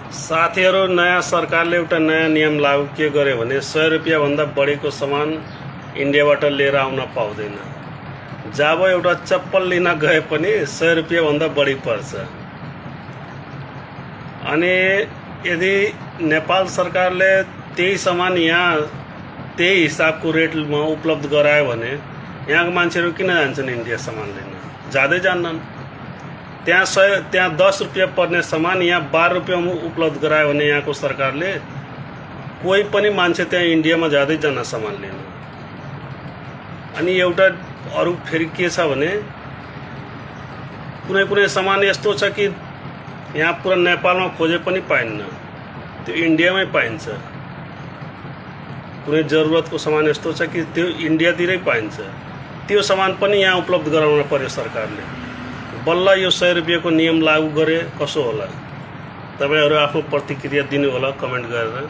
साथीहरू, नयाँ सरकारले एउटा नयाँ नियम लागू के गर्यो भने 100 रुपियाँभन्दा बढीको सामान इन्डियाबाट लिएर आउन पाउँदैन। जब एउटा चप्पल लिन गए पनि 100 रुपियाँभन्दा बढी पर्छ। अनि यदि नेपाल सरकारले त्यही सामान यहाँ त्यही हिसाबको रेटमा उपलब्ध गरायो भने यहाँको मान्छेहरू किन जान्छन् इन्डिया सामान लिन? जाँदै जान्नन्। त्यहाँ 10 रुपियाँ पर्ने सामान यहाँ 12 रुपियाँमा उपलब्ध गरायो भने यहाँको सरकारले कोही पनि मान्छे त्यहाँ इन्डियामा जाँदै जान्न सामान लिन। अनि एउटा अरू फेरि के छ भने कुनै कुनै सामान यस्तो छ कि यहाँ पुरा नेपालमा खोजे पनि पाइन्न, त्यो इन्डियामै पाइन्छ। कुनै जरुरतको सामान यस्तो छ कि त्यो इन्डियातिरै पाइन्छ, त्यो सामान पनि यहाँ उपलब्ध गराउन पर्यो सरकारले। बल्ल यो 100 रुपियाँको नियम लागू गरे कसो होला? तपाईहरु आफ्नो प्रतिक्रिया दिनु होला कमेन्ट गरेर।